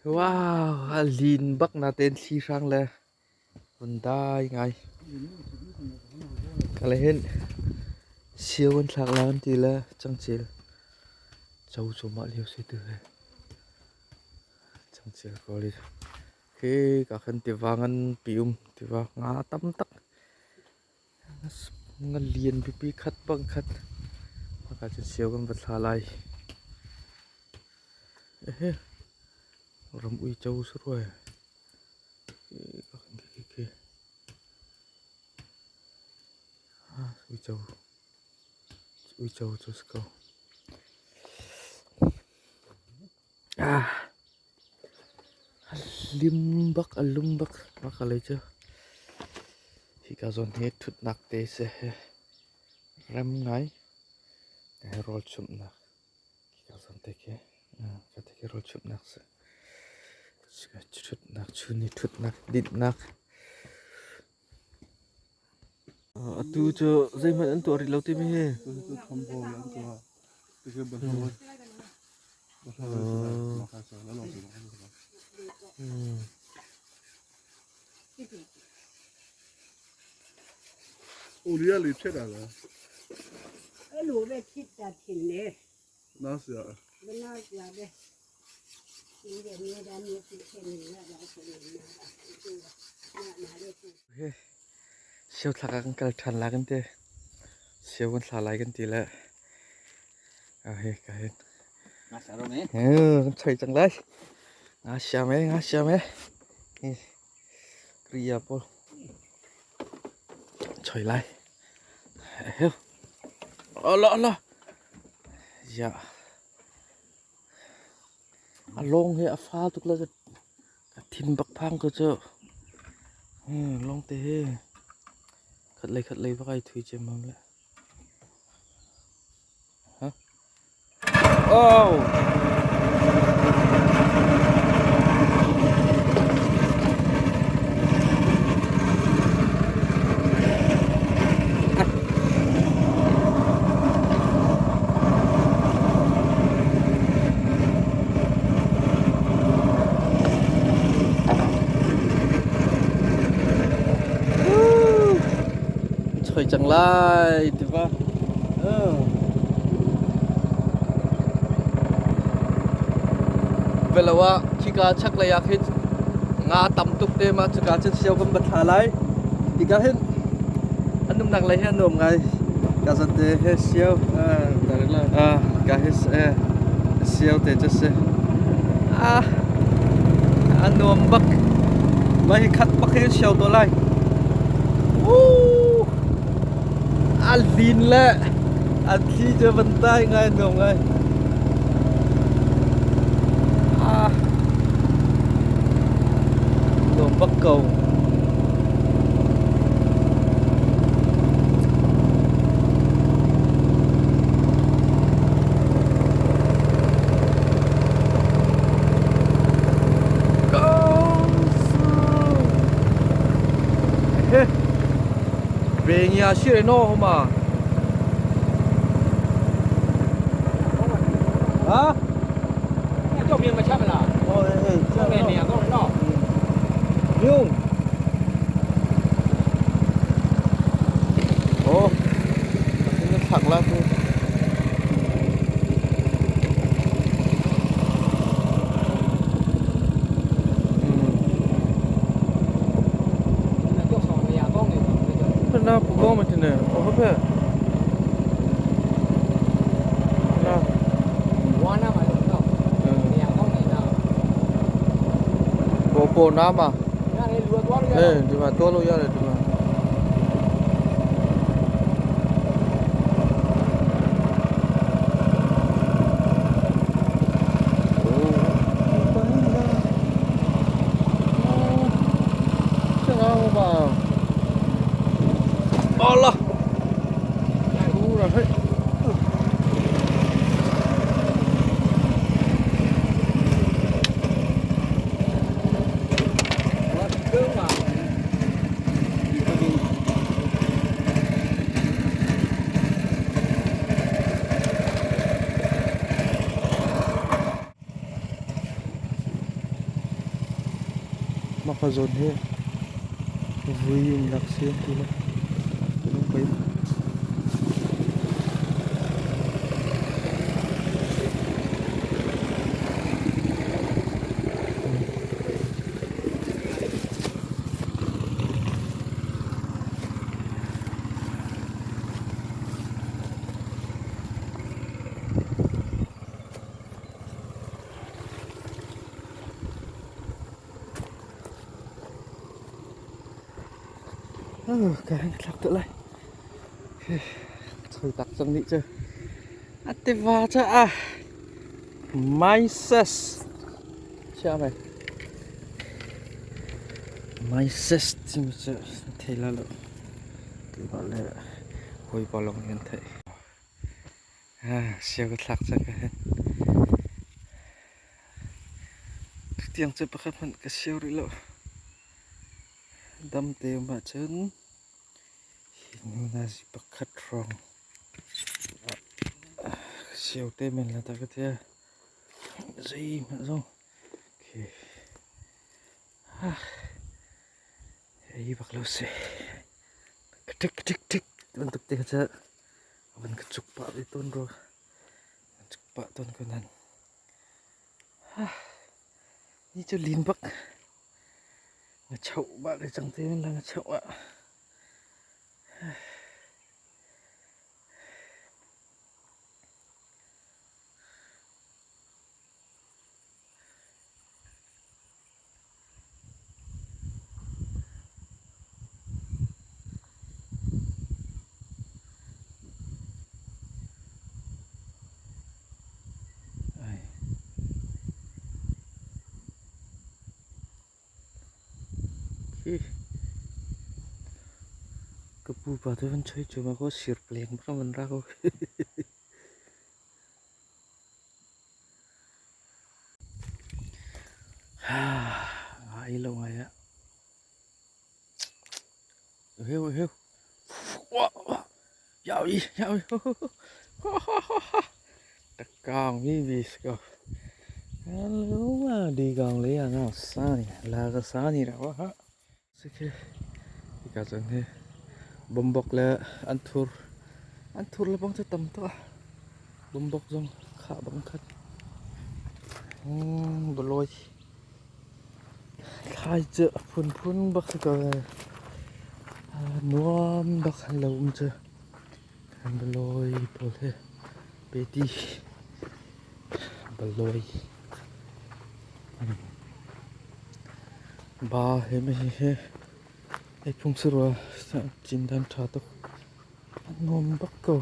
Wow, a lin bak natein thli hrang le vun dai ngai. Kale hin sio an thlak la an ti le cangcel cho cu mah lio si tu he. Cangcel kawl i khi ka khan tiva ngan pi um tiva nga tam tak. Nga lian pipi khat bang khat. Maka cun sio kan va thla lai. Ehe. Ram uico si rua. Khi. Uico. Uico cu si ko. Ah. A lim bak, a lum bak. Maka lei cu. Hika zawn hi ṭhutnak te si. Rem ngai. Rawl chumhnak. Hika zawn te khi. Ka te khi rawl chumhnak si. Ṭhutnak, chun i ṭhutnak, dinhnak. Atu cu zeihmanh an tuah rih lo timi hi. အဲ့လိုပဲဖြစ်တာထင်တယ် နားเสีย မနာကြပဲဒီကနေ့တည်းကဖြစ်နေရတာဆိုရင်နာသူကနာနာလေး Sio thlak ah kan kal ṭhan lai kan ti. Sio kan thla lai kan ti le. He ka hin. Kan choi cang lai. Nga siam e, nga siam e. Hi kriya pawl. Choi lai. Heu. Allah Allah. Ya. A lawng hi a fa tuk le ka thin bak phang ko cu. Lawng te hi khat lei bak ai thui ciammam le. Huh? Oh! Choi cang lai tiva. Velo ah khika chaklei ah khin nga tam tuk te ma cuka cun sio kan va thla lai. Hika hin an umnak lei hi a nuam ngai. Ka zan te he sio ka he sio te cu si. Ah a nuam bak. Mah hi khat bak hi sio to lai. Woo! A lin le a thli cu van tai ngai nuam ngai. Ah. Nuam bak ko. Go! He. Bengia ရှိတယ်နော်ဟိုမှာဟာ ကြောက်ပြင်းမချက်မလား ဟောအေး ကြောက်နေနေရတော့နော် ညုံโอ้มันผักแล้วกู ကြောက်ဆောင်နေရကောင်းနေတယ် ဖနာပကောမတင်နဲ့ဟုတ်ဖက်နာ ဝါနာမှာလို့နော်နေရကောင်းနေတာ ပေါ်ပေါ်နာမှာ ညနေလူသွားလို့ရ အေးဒီမှာတွားလို့ရတယ်ဒီမှာโอ้ไปละ这个我吧，好了，突然嘿。Mah ka zawn hi vui umnak si an ti lai. Lungpei. Ka hei thlak tuk lai. Choi tak cang nih cu. A tiva caah Mises chia mei. Mises timi cu thei la lo. Keimah le hawipa lawng nih an theih. Sia ka thlak cang ka hin. Tutiang cu pakhat hmanh ka sio rih lo. Dam te um ahcun hi nu nazi pakhat hrawng ka sio te men la ta ka tia. Zeihmanh zong khi ei bak lo si. Ka tik tik tik bantuk te kha cu van ka cuk pah ve tawn rua. Cuk pah tawn ko nan. Ni cu lin bak. Nga choh bak le cang te la nga choh ah. Ka pupa te van choi cu ma ko sir pleng bak van ra ko. Ngai lo ngai ah. Heu heu. Yao yi yao yi. Takang mi bi ko. Hello ma di gang le ya nga sa ni la ka sa ni ra wa ha. Sikhe ka chan he bombok le anthur anthur le bang chu tam to bombok zong kha bang khat baloi Thlai cu a phunphun bak si ko ee. Nuam bak an lo um cu. Balawi pawl hi peti balawi. Ba he me hi he ei phung si rua cin dan ṭha tuk. A nuam bak ko.